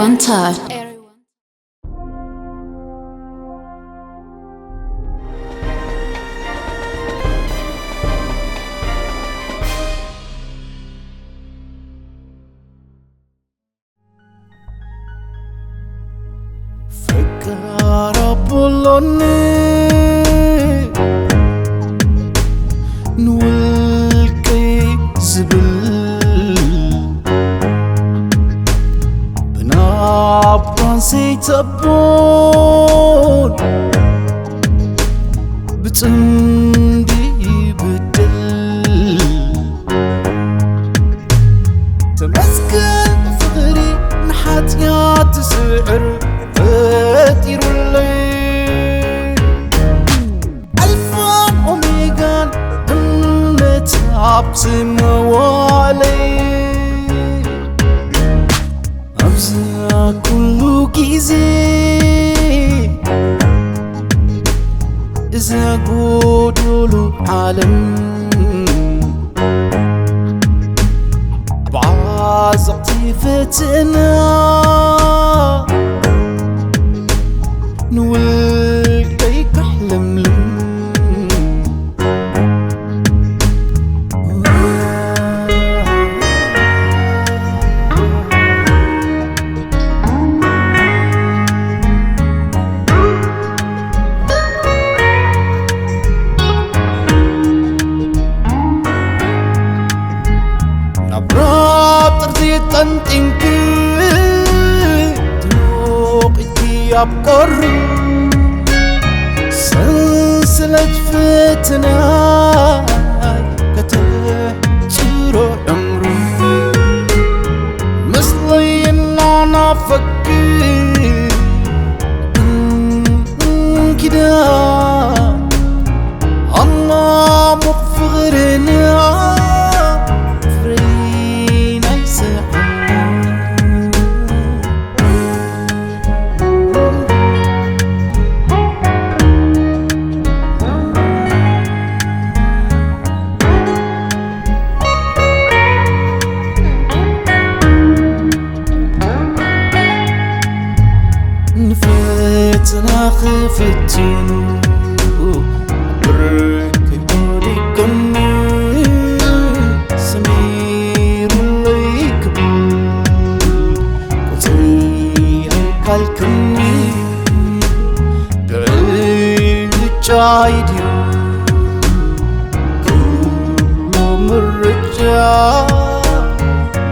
Enter. ፈቃር ኣቦሎኒ ንውልቀይ ዝብል ብናባን ዘይተቦን ብጽምዲ ይብድል። ተመስገን ፍቕሪ ንሓጢኣት ዝስዕር ፈጢሩለይ። ኣልፋን ኦሜጋን እምነት ኣብ ዝመዋለይ። ኣብዚ ኩሉ ግዜ እዛ ጎዶሎ ዓለም ብዓዘቕቲ ፈተና ንውልቀይ ካሕለምልም። ናብ ራብ ጥርዚ ጠንጢንኪ ትሞቒኪ ኣብ ቁሪ ሰንሰለት ፈተና ከተሕጽሮ ዕምሩ ምስለይ እናናፈኪ እንኪዳ ኣማሙቕ ፍቕርና ፍሬ ናይ ስሕና። ንፈተና ክፍትኑ ብርክ ወዲቅኒ ሰሚሩለይ ክብል ቁፅሪ ኣይካልክኒ ብዕጫይ ድዩ ኩሉ ምርጫ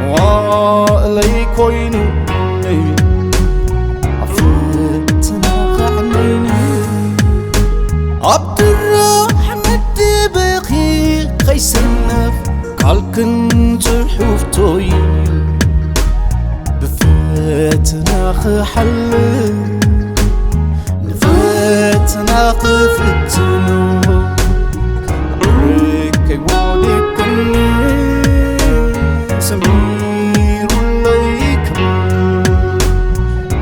መዋእለይ ኮይኑ ኣብ ፈተና ከዕነይኒ ኣብ ድራሕ መደበኺ ከይሰነፍ ቃልክን ጽሑፍቶይ ብፈተና ክሓልፍ ንፈተና ክፍትኑ ርቀይ ወዲቅኒ ሰሚሩለይ ክብል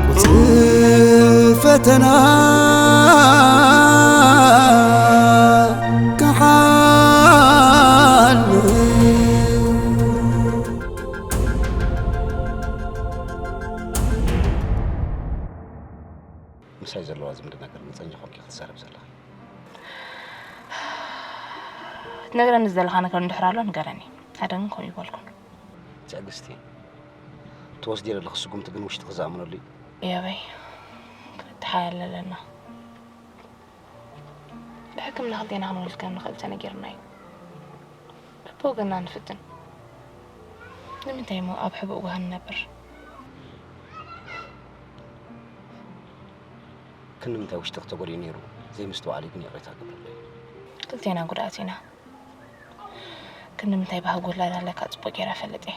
ቁጽሪ ፈተና ክሓልፍ። ምሳይ ዘለዋ ዝምድና ግን ንጸንጂ ኮንኪ ክትዛረብ ዘለኺ። ትነግረኒ ዝደለኻ ነገር እንድሕር ኣሎ ንገረኒ። ሓደ ግን ከምኡ ይበልኩን። ትዕግስቲ፣ ትወስድዮ ዘለኺ ስጉምቲ ግን ውሽጥኺ ዝኣምነሉ እዩ። የበይ ክትሓያል ኣለና። ብሕክምና ክልቴና ክንወልድ ከም ንኽእል ተነጊርና እዩ። በብወገንና ንፍትን። ንምንታይ እሞ ኣብ ሕቡእ ጓሂ ንነብር? ክንምንታይ ውሽጥኺ ተጎዲኡ ነይሩ ዘይምስትውዓል እዩ፣ ግን ይቕሬታ ግበረለይ። ክልቴና ጉድኣት ኢና። ክንምንታይ ባህጊ ውላድ ኣለካ ጽቡቕ ገይረ እፈልጥ እየ።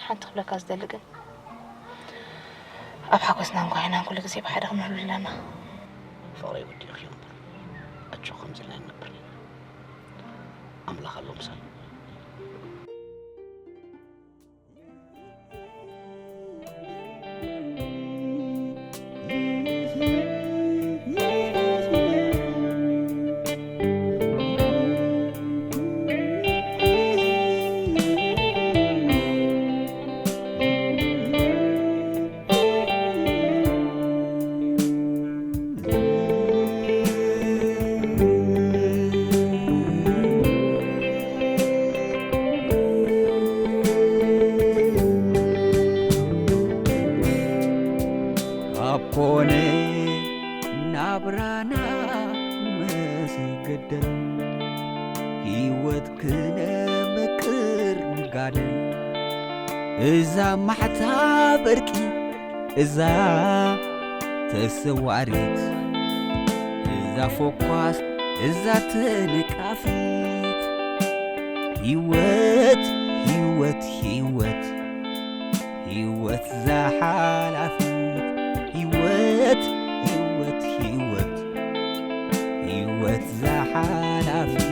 ሓንቲ ክብለካ ዝደሊ ግን ኣብ ሓጎስናን ጓሂናን ኩሉ ግዜ ብሓደ ክንህሉ ኣለና። ፍቕረይ ወዲእኽዮ እምበር ኣጆኺ ከምዚ ኢልና ኣይንነብርን ኢና። ኣምላኽ ኣሎ ምሳና። እዛ ማሕታ በርቂ፣ እዛ ተሰዋሪት፣ እዛ ፎኳስ፣ እዛ ተነቃፊት። ህይወት፣ ህይወት፣ ህይወት፣ ህይወት ዛሓላፊት። ህይወት፣ ህይወት፣ ህይወት፣ ህይወት ዛሓላፊት።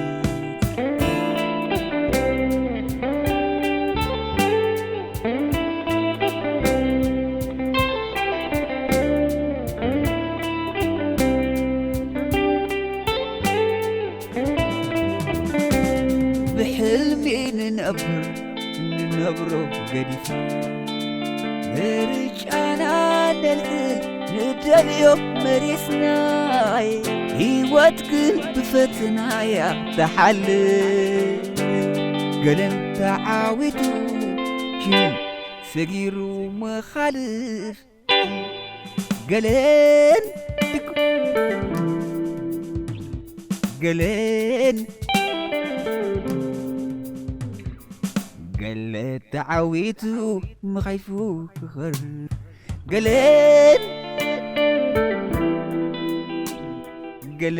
ብሕልሚ ንነብር፣ ንነብሮ ገዲፍ። ምርጫና ነልዕል፣ ንደልዮ መሪጽናይ። ህይወት ግን ብፈተናያ ትሓልፍ። ገለን ተዓዊቱ፣ ግን ሰጊሩ ምኻልፍ። ገለን፣ ገለን፣ ገለ ተዓዊቱ ምኻይፉ ክኸር። ገለን፣ ገለ፣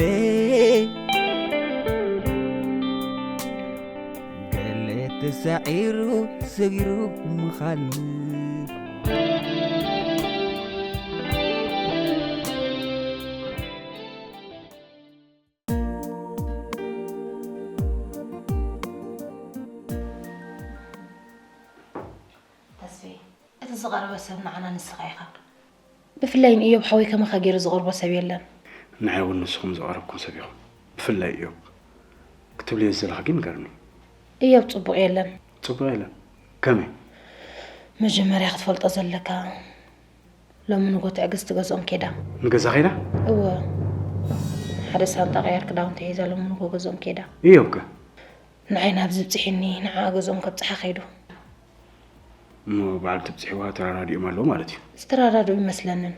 ገለ ተሳዒሩ ሰጊሩ ምኻልፍ። ተስፌ፣ እቲ ዝቐረበ ሰብ ንዓና ንስኻ ኢኻ። ብፍላይ ንእዮብ ሓወይ ከማኻ ገይሩ ዝቐርቦ ሰብ የለን። ንዓይ እውን ንስኹም ዝቐረብኩም ሰብ ኢኹም። ብፍላይ እዮብ። ክትብልዮ ዝደለኻ ግን ንገርኒ። እዮብ ጽቡቕ የለን። ጽቡቕ የለን? ከመይ? መጀመርያ ክትፈልጦ ዘለካ፣ ሎሚ ንጎ ትዕግስቲ ገዝኦም ኬዳ። ንገዛ ኸይዳ? እወ። ሓደ ሳንጣ ቀያር ክዳውንቲ ሒዛ ሎሚ ንጎ ገዝኦም ኬዳ። እዮብ ከ? ንዓይ ናብ ዝብጽሒኒ ንዓ ገዝኦም ከብጽሓ ከይዱ። እሞ በዓል ትብጽሕዋ ተራዳዲኦም ኣለዉ ማለት እዩ። ዝተራዳድኡ ይመስለንን።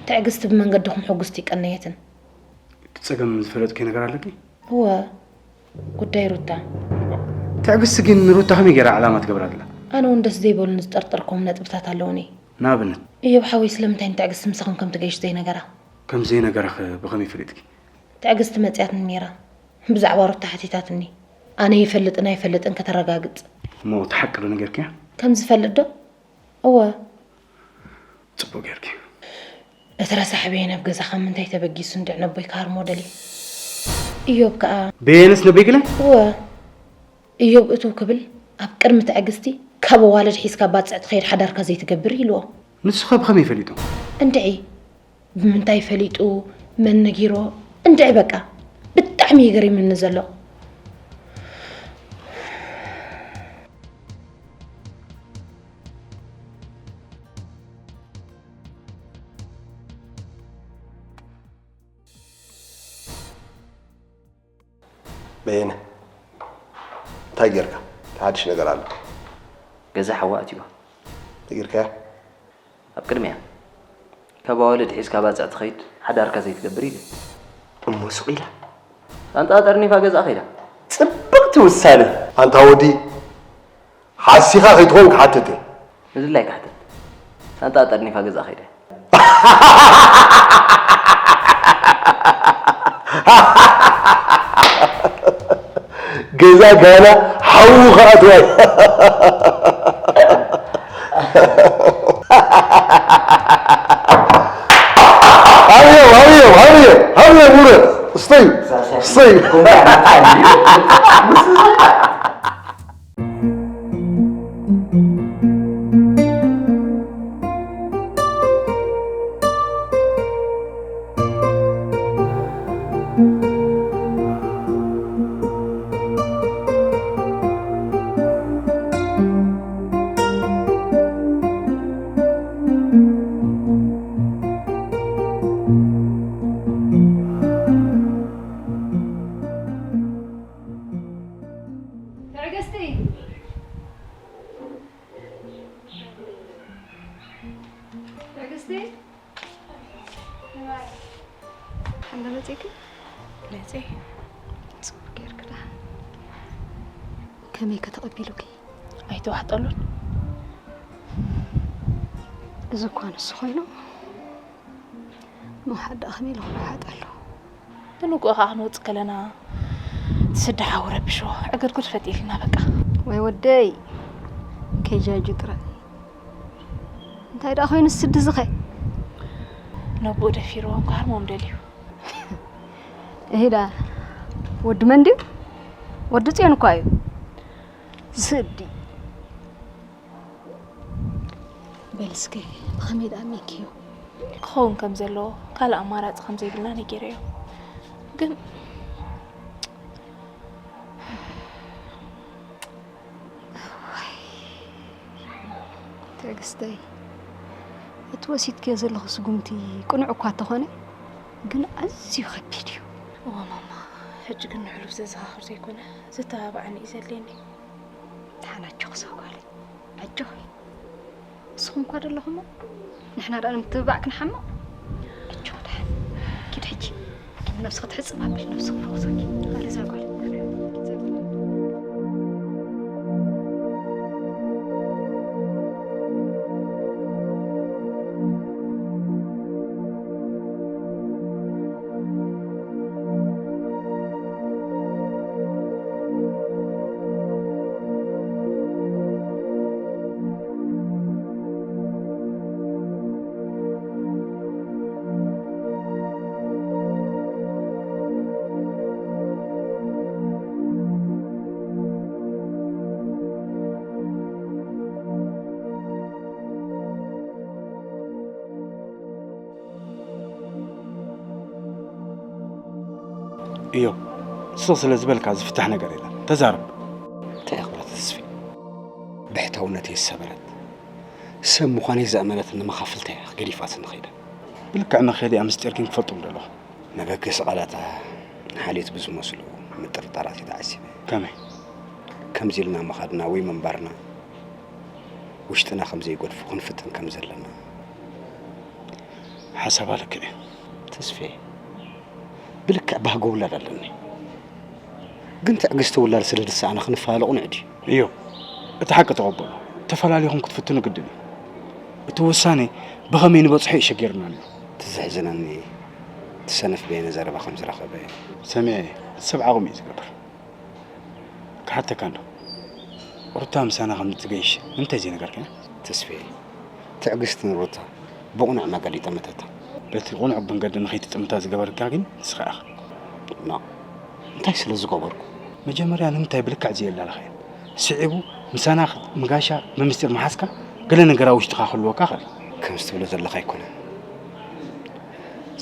ትዕግስቲ ብመንገድኹም ሕጉስቲ ይቀነየትን። እቲ ጸገም ዝፈለጥኪ ነገር ኣለኪ? እወ፣ ጉዳይ ሩታ። ትዕግስቲ ግን ንሩታ ከመይ ገይራ ዕላማ ትገብራ ኣላ? ኣነ እውን ደስ ዘይበሉን ዝጠርጠርኩም ነጥብታት ኣለውኒ። ንኣብነት? እዮብ ሓወይ ስለምንታይ ንትዕግስቲ ምሳኹም ከም ትገይሽ ዘይነገራ? ከም ዘይነገራኸ ብኸመይ ፈሊጥኪ? ትዕግስቲ መጽያትኒ ነይራ። ብዛዕባ ሩታ ሓቲታትኒ። ኣነ ይፈልጥን ኣይፈልጥን ከተረጋግጽ። እሞ እቲ ሓቂ ዶ ነጊርክያ? ከም ዝፈልጥ ዶ? እወ። ጽቡቕ ጌርኪ። እቲ ረሳሕ በየነ ኣብ ገዛኻ ምንታይ ተበጊሱ እንድዕ ነቦይ ክሃርሞ ደልዩ። እዮብ ከኣ በየነስ ነቦይ ገለ? እወ። እዮብ እትው ክብል ኣብ ቅድሚ ትዕግስቲ ካብ ኣዋልድ ሒዝካ ባጽዕ ትኸይድ ሓዳርካ ዘይትገብር ኢልዎ። ንሱ ኸ ብኸመይ ፈሊጡ? እንድዒ። ብምንታይ ፈሊጡ? መን ነጊሮ? እንድዒ በቃ። ብጣዕሚ እዩ ገሪምኒ ዘሎ። በየነ፣ እንታይ ጌርካ? እንታይ ሓድሽ ነገር ኣሎ? ገዛ ሓዋ ኣትዩዋ። ነጊርካያ? ኣብ ቅድሚያ፣ ካብ ኣዋልድ ሒዝካ ባጽዕ ትኸይድ፣ ሓዳርካ ዘይትገብር ኢለ። እሞ ሱቕ ኢላ? ሳንጣ ጠርኒፋ ገዛ ከይዳ። ጽብቕቲ ውሳነ። ኣንታ ወዲ፣ ሓሲኻ ከይትኾን ክሓትት እየ። ንድላይ ክሓትት። ሳንጣ ጠርኒፋ ገዛ ከይዳ። ገዛ ጋና ሓዉ ክኣትዋ እዩ። ሃብዮ፣ ሃብዮ፣ ሃብዮ፣ ሃብዮ፣ ውረድ። ስተዩ፣ ስተዩ። ትዕግስቲ! ትዕግስቲ! ሓንደ መጺእኪ? መጺእ። ጽቡቕ ጌርኪ ደሓን። ከመይ ከ ተቐቢሉኪ? ኣይተዋሕጠሉን። እዚ እኳ ንሱ ኮይኑ፣ ምውሓድ ደኣ ከመይ ኢሉ ክውሓጥ ኣለዎ? ብንግኡ ከኣ ክንወጽእ ከለና፣ እቲ ስዲ ሓዊ ረቢሽዎ፣ ዕግርግር ፈጢሩልና በቃ። ወይ ወደይ፣ ከይጃጁ ጥራይ። እንታይ ደኣ ኮይኑ ስዲ ዝኸ? ነብኡ ደፊርዎም ክሃርሞም ደልዩ። እሂዳ፣ ወዲ መን ድዩ? ወዲ ጽዮን እኳ እዩ። ስዲ። በል እስከ፣ ብኸመይ ደኣ ኣሚንክዮ? ክኸውን ከም ዘለዎ፣ ካልእ ኣማራጺ ከም ዘይብልና ነጊረዮ። ግን ትዕግስተይ፣ እቲ ወሲድክዮ ዘለኹ ስጉምቲ ቅኑዕ እኳ እንተኾነ፣ ግን ኣዝዩ ከቢድ እዩ። እወ ማማ፣ ሕጂ ግን ንሕሉፍ ዘዘኻኽር ዘይኮነ፣ ዘተባብዓኒ እዩ ዘድልየኒ። ደሓን ኣጆኺ እዛ ጓለይ፣ ኣጆኺ። ንስኹም እኳ ዶ ኣለኹሞ፣ ንሕና ደኣ ንምትብባዕ ክንሓምቕ? ኣጆኺ ደሓን። ኪድ ሕጂ፣ ነብስኺ ትሕጽብ ኣቢል፣ ነብስኺ ፈውሰኪ። ኪድ እዛ ጓለይ። እዮብ፣ ስቕ ስለ ዝበልካ ዝፍታሕ ነገር የለን። ተዛረብ። እንታይ እያ ክብላ ተስፊ? ብሕታውነተይ ዝሰበረት፣ ሰብ ምዃነይ ዘእመነትኒ መኻፍልተይ እያ ገዲፋትኒ ኸይዳ። ብልክዕ መኸዲኣ ምስጢር ግን ክፈልጦም ደለኹ። መበገሲ ቃላታ ሓልዮት ብዝመስሉ ምጥርጣራት እየ ተዓሲበ። ከመይ? ከምዚ ኢልና ምኻድና ወይ ምንባርና ውሽጥና ከም ዘይገድፎ ክንፍትን ከም ዘለና። ሓሳባ ልክዕ እዩ። ተስፌ፣ ብልክዕ ባህጊ ውላድ ኣለኒ። ግን ትዕግስቲ ውላድ ስለ ዝሰኣና ክንፈላለ ቁኑዕ ድዩ? እዩ። እቲ ሓቂ ተቐበሎ። ተፈላሊኹም ክትፍትኑ ግድን እዩ። እቲ ውሳኔ ብኸመይ ንበጽሖ እዩ ሸጊርና ነይሩ። እቲ ዘሕዝነኒ፣ እቲ ሰነፍ በየነ ዘረባ ከም ዝረኸበ። ሰሚዐ፣ ሰብ ዓቕሚ እዩ ዝገብር። ክሓተካ እንዶ፣ ሩታ ምሳና ከም እትገይሽ ንምንታይ ዘይነገርካያ? ተስፌ፣ ትዕግስቲ ንሩታ ብቕኑዕ መገዲ ጠመተታ። በቲ ቅኑዕ መንገዲ ንኸይትጥምታ ዝገበርካ ግን ንስኻ ኢኻ። ኖ፣ እንታይ ስለ ዝገበርኩ? መጀመርያ ንምንታይ ብልክዕ ዘየላልኻያ? ስዒቡ ምሳና ምጋሻ ብምስጢር ምሓዝካ ገለ ነገር ኣብ ውሽጥኻ ክህልወካ ይኽእል። ከምዚ ትብሎ ዘለኻ ኣይኮነን።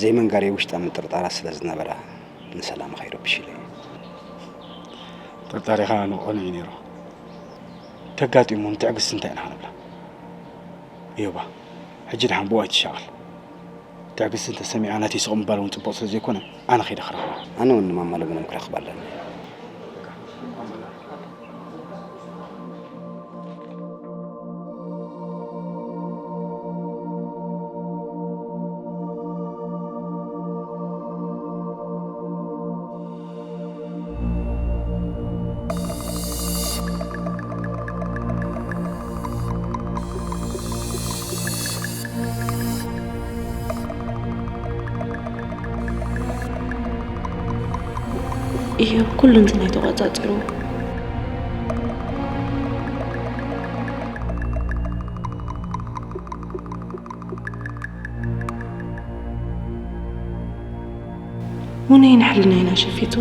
ዘይምንጋረይ ውሽጣ ምጥርጣራት ስለ ዝነበራ ንሰላም ከይረብሽ ኢለ እየ። ጥርጣሬኻ ንቕኑዕ እዩ ነይሩ። ተጋጢሙ ንትዕግስቲ እንታይ ኢና ክንብላ? እዮባ፣ ሕጂ ደሓን ብኡ ኣይትሻቐል። ትዕግስቲ እንተሰሚዓ ናተይ ስቕ ምባል እውን ጽቡቕ ስለ ዘይኮነ፣ ኣነ ከይደ ክረኽባ። ኣነ እውን ንማማ ለምለም ክረኽባ ኣለኒ። እዮብ ኩሉ እንትናይ ተቋጻጺሩ። ውነይ ንሕልናይና ሸፊቱ።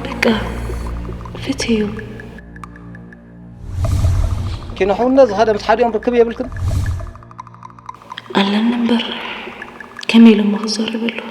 በቃ ፍትዩ። ኪነ ሕውነት ዝኸደ ምስ ሓዲኦም ርክብ የብልክን? ኣለኒ እምበር ከመይ ኢሎሞ ክዘርብ ኣለዎ?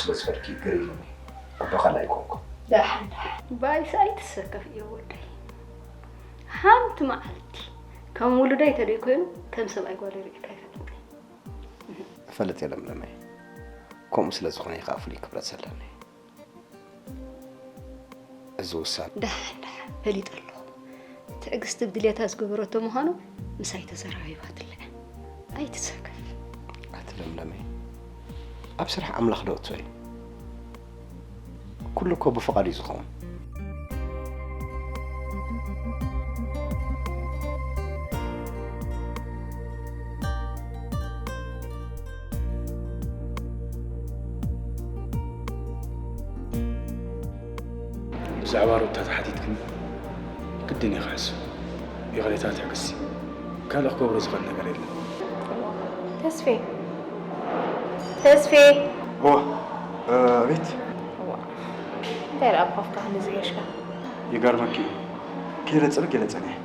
ስለ ዝኸድኪ ግር ኢሉኒ። ኣቦኻ ኣይኮንኩ። ደሓን፣ ደሓን። ባይስ ኣይትሰከፍ እዮ ወደይ። ሓንቲ መዓልቲ ከም ውሉደይ ተደይ ኮይኑ ከም ሰብኣይ ጓል ርኢካ ይፈልጥ። እፈልጥ እየ ለምለመይ። ከምኡ ስለ ዝኾነ እዩ ከዓ ፍሉይ ክብረት ዘለኒ። እዚ ውሳነ ደሓን ደሓን ፈሊጠ ኣለኹ። ትዕግስቲ ብድልየታ ዝገበረቶ ምዃኑ ምሳይ ተዘራሪባትለ። ኣይትሰከፍ። ኣቲ ለምለመይ፣ ኣብ ስራሕ ኣምላኽ ዶ እቶ እዩ? ኩሉ እኮ ብፍቓድ እዩ ዝኸውን። ብዛዕባ ሩታ ተሓቲትክኒ ግድን እየ ክሕስብ። ይቕሬታ ትዕግስቲ፣ ካልእ ክገብሮ ዝኽእል ነገር የለን። ተስፌ፣ ተስፌ። እወ፣ ኣቤት። እንታይ ደኣ ብኸፍካ ክንዲ ዝገሽካ? ይገርመኪ እዩ፣ ከይረጸልክ የለጸን እየ።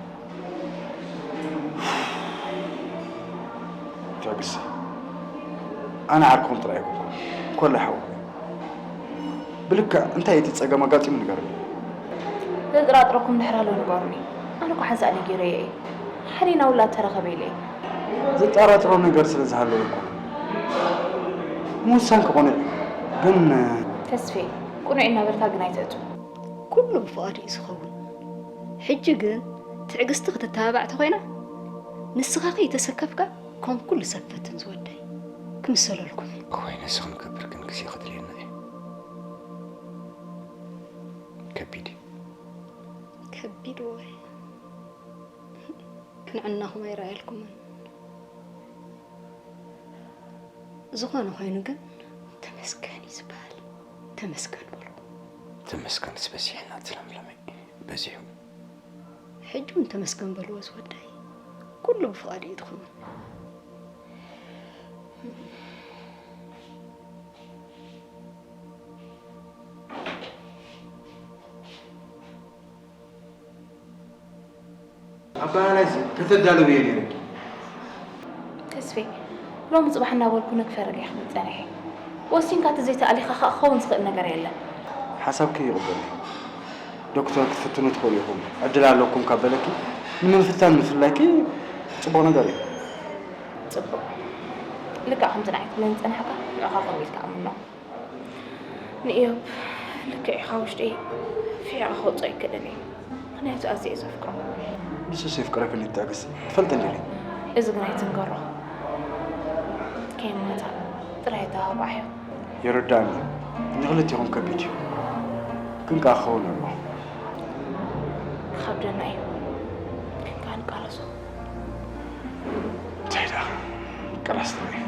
ትዕግስቲ፣ ኣነ ዓርክኹም ጥራይ ኣይኮንኩን፣ ኮላ ሓውኩም። ብልክዕ እንታይ እቲ ጸገም ኣጋጢሙ ንገርኒ። ዘጥራጥረኩም ድሕር ኣሎ ንገሩኒ። ኣነ እኮ ሓንሳእ ነጊረዮ እየ። ሓሊና ውላድ ተረኸበ ኢለ እየ። ዘጠራጥሮ ነገር ስለ ዝሃለወ እኮ ምውሳን ክኾነ እዩ። ግን ተስፌ፣ ቅኑዕ እናበልካ ግን ኣይተእቱ። ኩሉ ብፍቓዱ እዩ ዝኸውን። ሕጂ ግን ትዕግስቲ ክትተባባዕ ተኾይና ንስኻ ከይተሰከፍካ ከም ኩሉ ሰብ ፈትን ዝወደይ ክምሰለልኩም እዩ። እዋይ ነዚ ክንገብር ግን ግዜ ክድልየና እዩ። ከቢድ እዩ። ከቢድ እዋይ ክንዕናኹም ኣይረኣየልኩምን። ዝኾነ ኮይኑ ግን ተመስገን እዩ ዝበሃል። ተመስገን በሉ። ተመስገንስ በዚሕና እቲ ለምለመይ በዚሑ። ሕጂ እውን ተመስገን በልዎ ዝወደይ። ኩሉ ብፍቓዱ እዩ ዝኸውን። ኣባላላይስ ከተዳልውዮ ነይርኪ። ተስፌ፣ ሎሚ ጽባሕ እናበልኩ ነክፈርግ እየ ክብል ጸኒሐ። ወሲንካ ተዘይተኣሊኻ ከኣ ክኸውን ዝኽእል ነገር የለን። ሓሳብኪ ይቕበል እየ። ዶክተር ክትፍትኑ ትኽእሉ ኢኹም። ዕድል ኣለኩም ካብ በለኪ ንምፍታን ምፍላይኪ ጽቡቕ ነገር እዩ። ጽቡቕ። ልክዕ ከምቲ ንዓይ ትብለኒ ዝጸናሕካ ንዕኻ ከምኡ ኢልካ ኣምኖ። ንእዮብ ልክዕ ኢኻ ውሽጠይ ፊሒቐ ከውጽኦ ኣይክእልን እየ። ምኽንያቱ ኣዝየ እየ ዘፍቅሮ። ንሱስ የፍቅረክን እዩ ትዕግስቲ። ትፈልጢ እንዲኺ። እዚ ግን ኣይትንገሮ። ከይማታ ጥራይ ኣተባብዓዮ። ይርዳእኒ እዩ። ንኽልቲኹም ከቢድ እዩ። ግን ከኣ ክኸውን ኣለዎ። ክኸብደና እዩ። ግን ከኣ ንቃለሶ። እንታይ ደኣ? ቀላስ ጥራይ።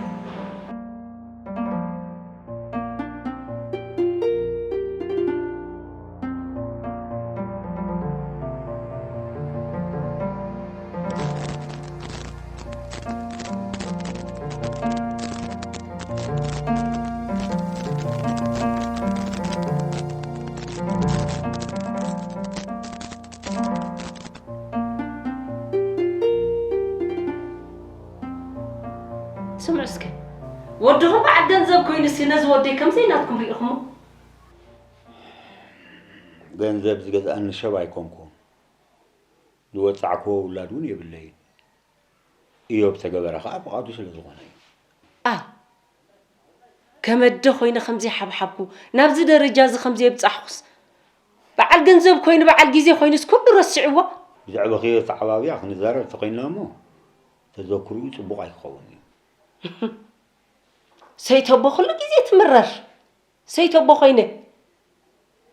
ስምዑ እስከ፣ ወድኹም በዓል ገንዘብ ኮይኑሲ ነዚ ወደይ ከምዘይ ናትኩም ሪኢኹሞ? ገንዘብ ዝገዝኣኒ ሰብ ኣይኮንኩን። ዝወጻዕክዎ ውላድ እውን የብለይን። እዮብ ተገበረ ኸኣ ፍቓዱ ስለ ዝኾነ እዩ። ኣው፣ ከም ኣደ ኮይነ ከምዘይሓብሓብኩ፣ ናብዚ ደረጃ እዚ ከምዘየብጻሕኩስ፣ በዓል ገንዘብ ኮይኑ፣ በዓል ግዜ ኮይኑስ ኩሉ ረሲዕዎ? ብዛዕባ ህይወት ዓባብያ ክንዛረብ ተኾይንና እሞ፣ ተዘክርኡ ጽቡቕ ኣይክኸውን እዩ። ሰይተቦ ኩሉ ግዜ ትምረር። ሰይተቦ ኮይነ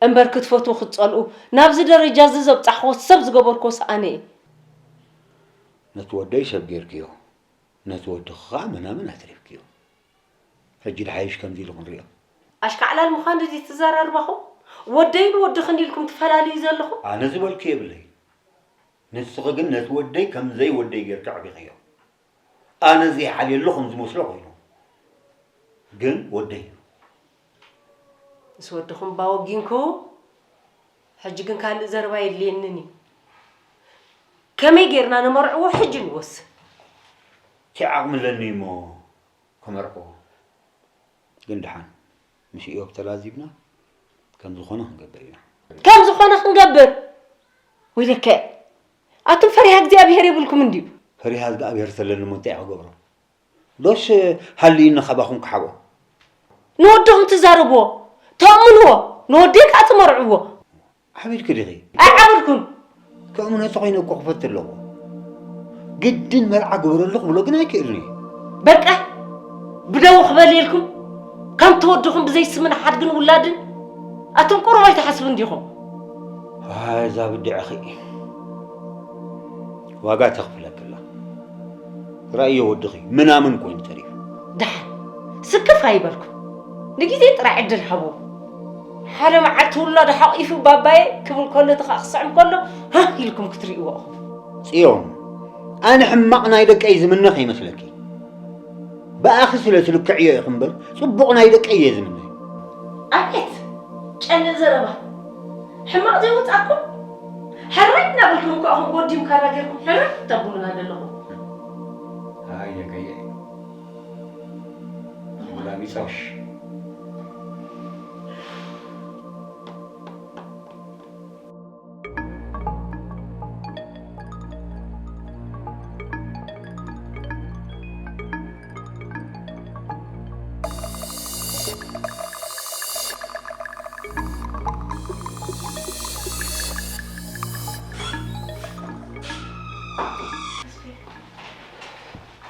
እምበር ክትፈትዉ ክትጸልኡ ናብዚ ደረጃ እዚ ዘብጻሕክዎ ሰብ ዝገበርክዎ ሰኣነ እየ። ነቲ ወደይ ሰብ ጌርክዮ፣ ነቲ ወድኺ ኸኣ መናምን ኣትሪፍክዮ። ሕጂ ድሓይሽ ከምዚ ኢሉ ክንሪኦ። ኣሽካዕላል ምዃን ድዩ ትዘራርባኹም? ወደይን ወድኽን ኢልኩም ትፈላልዩ ዘለኹም? ኣነ ዝበልኩ የብለይን። ንስኺ ግን ነቲ ወደይ ከም ዘይወደይ ጌርኪ ኣዕቢኽዮ። ኣነ ዘይሓልየሉ ከም ዝመስሎ ኮይኑ። ግን ወደይ እዩ። ምስ ወድኹም እባ ወጊንኩ፣ ሕጂ ግን ካልእ ዘረባ የድልየንን እዩ። ከመይ ጌርና ነመርዕዎ ሕጂ ንወስን። እንታይ ዓቕሚ ኣለኒ እሞ ከመርዕዎ? ግን ደሓን፣ ምስ ኢዮብ ተላዚብና ከም ዝኾነ ክንገብር ኢና። ከም ዝኾነ ክንገብር? ወይለከ፣ ኣቱም ፈሪሃ እግዚኣብሔር የብልኩም እንድዩ። ፈሪሃ እግዚኣብሔር ተለኒ እሞ እንታይ እየ ክገብሮ? ዶስ ሃልዩኒ ካባኹም ክሓብኦ? ንወድኹም ትዛረብዎ፣ ተእምንዎ፣ ንወደይ ከኣ ትመርዕዎ። ዓቢድኪ ዲኺ? ኣይዓበድኩን። ከእምኖ ተኾይነ እኮ ክፈቲ ኣለዎ። ግድን መርዓ ግበረሉ ክብሎ ግን ኣይክእልን እዩ። በቃ፣ ብደው ክበል ኢልኩም፣ ከም ተወድኹም ብዘይ ስምን ሓድግን ውላድን፣ ኣቱም ቁሩብ ኣይትሓስቡን ዲኹም? ኣይ፣ እዛ ብድዕኺ ዋጋ ተኽፍለክላ። ራእዮ ወድኺ ምናምን ኮይኑ ተሪፉ። ደሓን ስክፍ ኣይበልኩም። ንግዜ ጥራይ ዕድል ሃቦ። ሓደ መዓልቲ ውላዱ ሓቒፉ ባባየ ክብል ከሎ፣ እቲ ኸኣ ክስዕም ከሎ፣ ሃህ ኢልኩም ክትርእይዎ ኢኹም። ጽዮን፣ ኣነ ሕማቕ ናይ ደቀይ ዝምነ ከይመስለኪ። ብኣኺ ስለ ትልክዕዮ ኢኺ እምበር፣ ጽቡቕ ናይ ደቀይ እየ ዝምነ። ኣቤት ጨንእ ዘረባ! ሕማቕ ዘይወጻኩም? ሕራይ እናበልኩም እኮ ኢኹም ጎዲም ካራ ጌርኩም ሕርር ተብሉና ዘለኹም። ኣየ ገየ። ጉላሚጻሽ።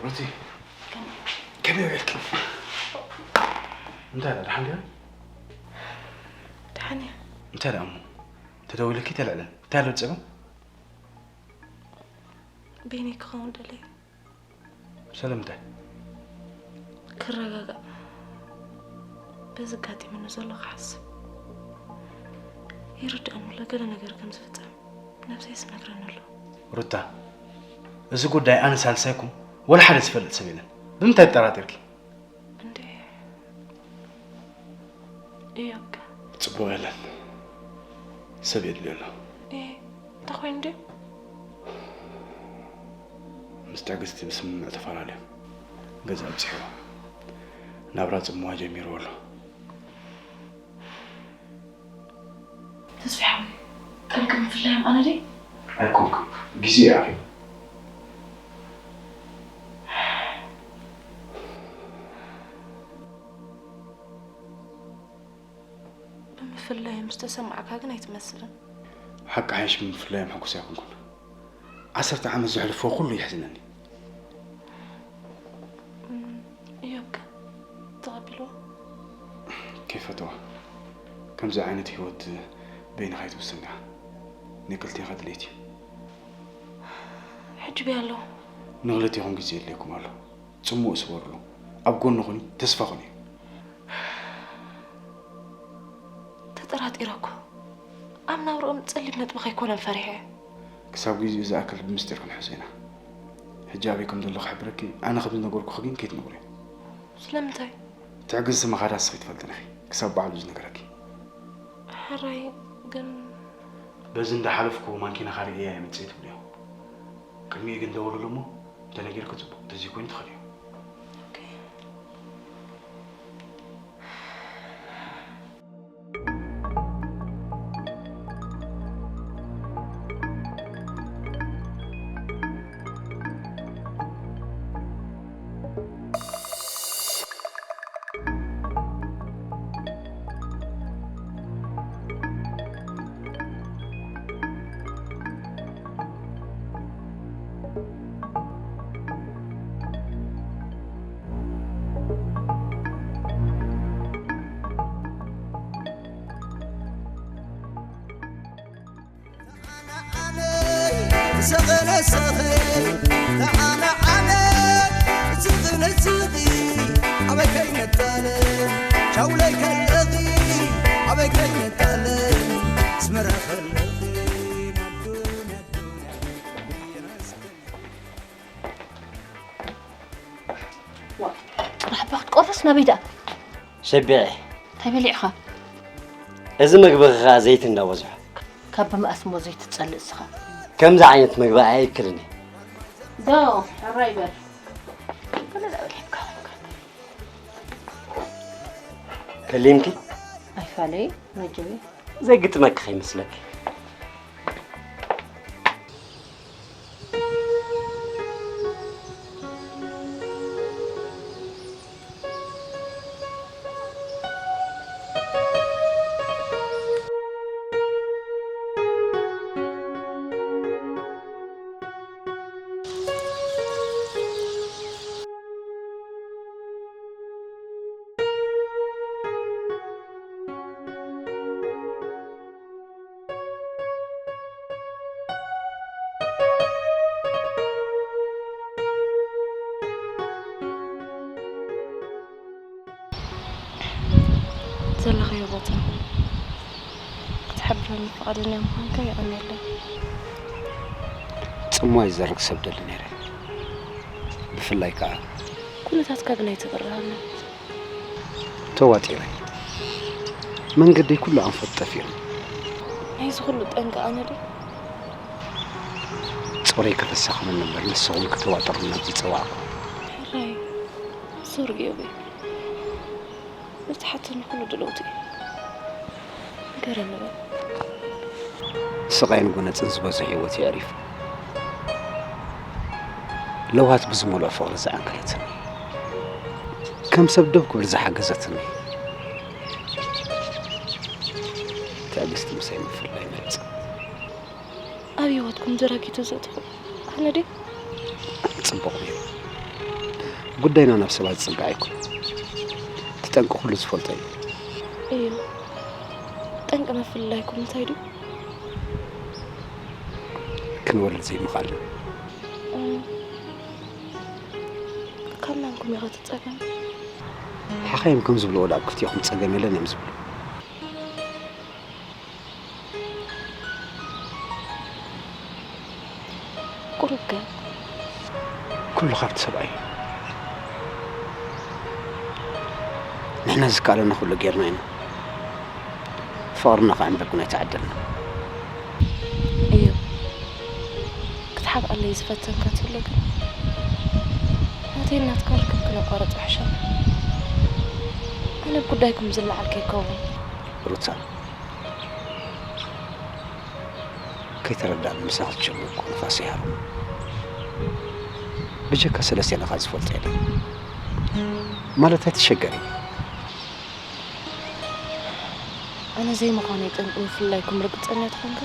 ሩቲ፣ ከመይ ውዒልኪ? እንታይ ደኣ፣ ደሓን ዲኻ? ደሓን እየ። እንታይ ደኣ እሞ? ተደዊለኪ ተልዕለን። እንታይ ኣሎ ጸገም? ቤኒ ክኸውን ደለየ። ስለምንታይ? ክረጋጋእ። በዚ ኣጋጢሙኒ ዘሎ ክሓስብ። ይርድኣኒ ኣሎ፣ ገለ ነገር ከም ዝፍጸም ነብሰይስ ነግረኒ ኣሎ። ሩታ፣ እዚ ጉዳይ ኣነ ሳልሳይኩም ወላ ሓደ ዝፈልጥ ሰብ የለን። ብምንታይ ተጠራጢርኪ? እንዴ፣ እዮብ ከ? ጽቡቕ የለን። ሰብ የድልዮ ኣሎ። ኤ፣ እንታይ ኮይኑ ድዩ? ምስ ትዕግስቲ ብስምምዕ ተፈላለዮም። ገዛ ኣብጺሕዎ። ናብራ ጽምዋ ጀሚርዎ ኣሎ። ተስፋ ሓወይ፣ ጠንቂ ምፍላዮም ኣነ ድየ? ኣይኮንኩን። ግዜ እዩ ኣኺሉ። ብምፍላዮም ዝተሰማዕካ ግን ኣይትመስልን። ሓቂ ሓይሽ ብምፍላዮም ሕጉስ ኣይኮንኩን። ዓሰርተ ዓመት ዘሕልፎ ኩሉ የሕዝነኒ። እም፣ እዮብ ከ ተቐቢልዎ? ከይፈተዋ። ከምዚ ዓይነት ህይወት በይንኻ ኣይትውስን ኢኻ። ናይ ክልቴኻ ድሌት እዩ። ሕጂ በይ ኣሎ። ንኽልቴኹም ግዜ የድልየኩም ኣሎ። ጽምው ስበሩሉ። ኣብ ጎኑ ኩኒ፣ ተስፋ ኩኒ። ተጠራጢረ እኮ። ኣብ ናብርኦም ጸሊም ነጥቢ ከይኮነን ፈሪሐ። ክሳብ ግዜኡ ዝኣክል ብምስጢር ክንሕዞ ኢና። ሕጂ ኣበይ ከም ዘሎ ክሕብረኪ፣ ኣነ ከም ዝነገርኩኺ ግን ከይትነግርዮ። ስለምንታይ? ትዕግስቲ ምኻዳ ንስኺ ትፈልጢ ኢኺ፣ ክሳብ ባዕሉ ዝነግረኪ። ሕራይ ግን በዚ እንዳሓለፍኩ ማንኪናኻ ርእየያ እየ መጽእ ትብልዮ። ቅድሚኡ ግን ደውልሉ እሞ እንተነጊርኪ ጽቡቕ፣ እንተዘይኮይኑ ትኸድዮ። ኦኬ። ዋ፣ ጥራሕ እባ ክትቆርስ ናበይ ደኣ? ሸቢዐ። እንታይ በሊዕኻ? እዚ መግብኺ ኸኣ ዘይቲ እንዳበዝሖ። ካብ ብምኣስ እሞ ዘይቲ ትጸልእ እስኻ። ከምዚ ዓይነት መግቢ ኣይእክልን እየ። ዶ፣ ሕራይ በል። ከሊምኪ ኣይፋለይ ነጀቤ ዘይግጥመኪ ከይመስለኪ። ዘለኸዮ ቦታ ክትሕብረኒ ፍቓደኛ ምዃንካ የቐንየለይ። ጽምዋ ይዘርግ ሰብ ደሊ ነይረ፣ ብፍላይ ከኣ ኩነታትካ ግን ኣይተበርሃልና። ተዋጢረ መንገደይ ኩሉ ኣንፈት ጠፊኦም። ናይዚ ኩሉ ጠንቂ ኣነ ድየ? ጾረይ ከተሳኽመኒ እምበር ንስኹም ከተዋጥሩኒ ናብዚ ጸዋዕኩ። ሕራይ ዞር ገዮበይ ንትሓተኒ ኩሉ ድለውቲ እዩ። ንገረኒ በል። ስቓይን ጎነጽን ዝበዝሖ ህይወት የዕሪፉ። ለውሃት ብዝመልኦ ፍቕሪ ዝዓንከለትኒ፣ ከም ሰብ ደው ክብል ዝሓገዘትኒ፣ ትዕግስቲ ምሳይ ምፍላይ መረጸ። ኣብ ህይወትኩም ዘራጊቱ ዘጥፍእ ኣነ ድየ? ጽቡቕ ነይሩ። ጉዳይና ናብ ሰባት ዝጽጋዕ ኣይኮነን። እቲ ጠንቂ ኩሉ ዝፈልጦ እዩ። እዩ። ጠንቂ ምፍልላይኩም እንታይ ድዩ? ክንወልድ ዘይምኽኣልና። እም፣ ካብ መንኩም ኢኻ ትጸገም? ሓኻይም ከም ዝብልዎ ደኣ ኣብ ክልቲኹም ጸገም የለን እዮም ዝብሉ። ቁሩብ ገ ኩሉ ካብቲ ሰብኣይ እዩ። ንሕና ዝከኣለና ኩሉ ጌርና ኢና። ፍቕርና ክዕንብብ ግን ኣይተዓደልናን። እዩ ክትሓብኣለይ ዝፈተንካ ትህሎ ግን ናተይ ናትካ ርክብ ክነቋረጾ ሕሸና። ኣነ ብጉዳይኩም ዝለዓል ከይከውን። ሩታ፣ ከይተረዳእኒ ምሳኺ ዝጀመርኩ ንፋስ ይሃርም። ብጀካ ሰለስቴና ካልእ ዝፈልጦ የለን። ማለት ኣይትሸገሪ። ኣነ ዘይምዃነይ ጠንቂ ምፍልላይኩም ርግጸኛ ትኾንካ?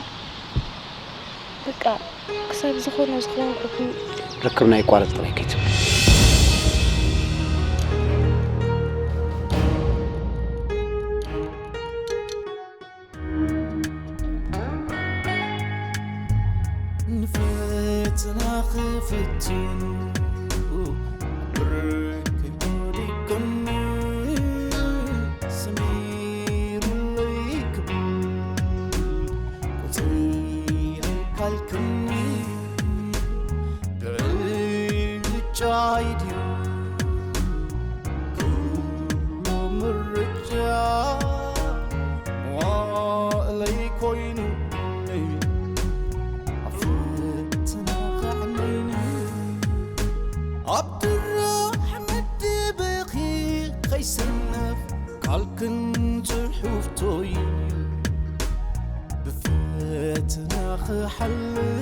በቃ ክሳብ ዝኾነ ዝኸውን ርክብ ርክብና ይቋረጽ ጥራይ ከይትብል። ንፈተና ክፍትኑ ብርክ ወዲቆም ሰሚሩለይ ክብል ቁጽረይ ካልክኒ ብዕጫይ ድዩ ኩሉ ምርጫ መዋእለይ ኮይኑ ኣብ ፈተና ከዕነይኒ ኣብ ድራሕ መደበኺ ከይሰነፍ ካልክን ጽሑፍቶይ ብፈተና ክሓልፍ